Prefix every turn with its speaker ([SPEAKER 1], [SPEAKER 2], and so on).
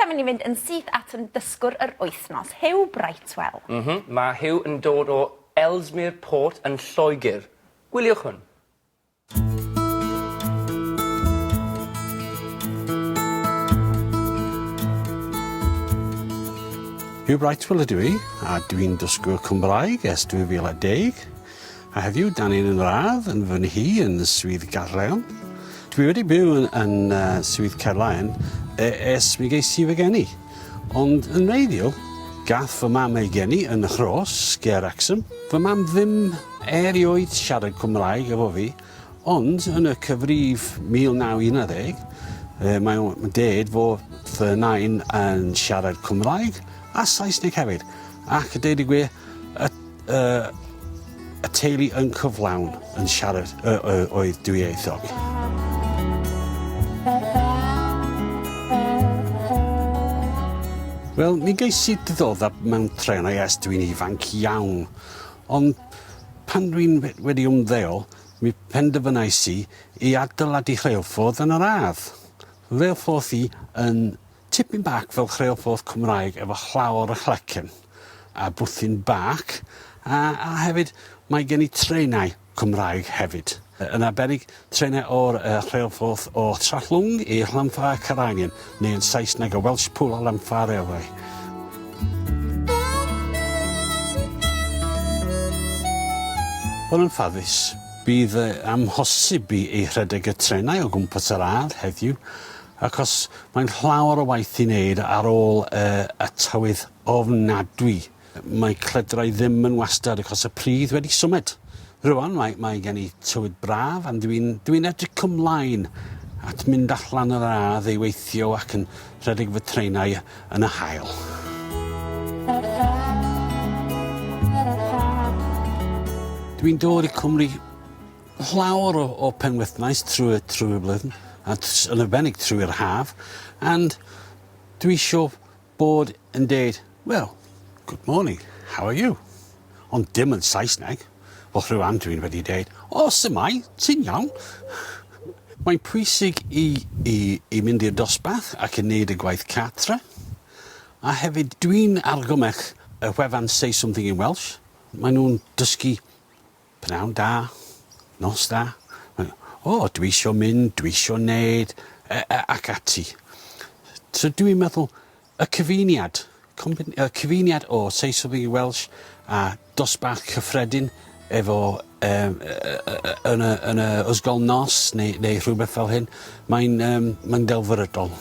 [SPEAKER 1] mynd i fynd yn syth at yn dysgwr yr wythnos, Huw Brightwell.
[SPEAKER 2] M-hm, mae Huw yn dod o Ellesmere Port yn Lloegr. Gwyliwch hwn.
[SPEAKER 3] Huw Brightwell ydw i, a dwi'n dysgwr Cymraeg ers 2010, a heddiw 'dan ni'n yn radd yn fy nhŷ yn Swydd Gaerloyw. Dwi wedi byw yn, yn uh, Swydd Caerloyw e, ers mi ges i fy geni, ond yn wreiddiol, gath fy mam ei geni yn y Rhos, ger Wrexham. Fy mam ddim erioed siarad Cymraeg efo fi, ond yn y cyfrif 1911, e, mae o'n ded fo fy nain yn siarad Cymraeg a Saesneg hefyd, ac a deud y gwir, y, y, y teulu yn cyflawn yn siarad y, y, oedd dwyieithog. Wel, mi geis i diddordeb mewn trenau ers dwi'n ifanc iawn, ond pan dwi'n wedi ymddeol, mi penderfynais i i adeiladu rheilffordd yn yr ardd. Rheilffordd i yn tipyn bach fel rheilffordd Cymraeg efo llawr a chlecyn a bwthyn bach a, a hefyd mae gen i trenau Cymraeg hefyd. Yn arbennig trenau o'r uh, rheilffordd o Trallwng i Llanfair Caereinion, neu yn Saesneg y Welshpool a Llanfair Railway. Bod yn ffafus, bydd amhosib i ei rhedeg y trenau o gwmpas yr ardd heddiw, achos mae'n llawer o waith i wneud ar ôl uh, y tywydd ofnadwy. Mae cledrau ddim yn wastad achos y pridd wedi symud. Rwan mae, mae gen i tywydd braf and dwi'n dwi edrych ymlaen at mynd allan yr ardd i weithio ac yn rhedeg fy trenau yn y haul. Dwi'n dod i Cymru llawer o, o penwythnos trwy, trwy y blwyddyn, a yn arbennig trwy'r haf, and dwi isio bod yn deud, well, good morning, how are you? Ond dim yn Saesneg. Wel, rhywun dwi'n wedi deud, o, s'mai, ti'n iawn? Mae'n pwysig i, i, i mynd i'r dosbarth ac i wneud y gwaith cartre. A hefyd, dwi'n argymell y wefan Say Something in Welsh. Maen nhw'n dysgu Pnawn da, nos da. O, dwi isio mynd, dwi isio neud, ac ati. So dwi'n meddwl y cyfuniad, y cyfuniad o Say Something in Welsh a dosbarth cyffredin efo um, yn, y, yn y ysgol nos neu, neu rhywbeth fel hyn, mae'n um, mae'n delfrydol.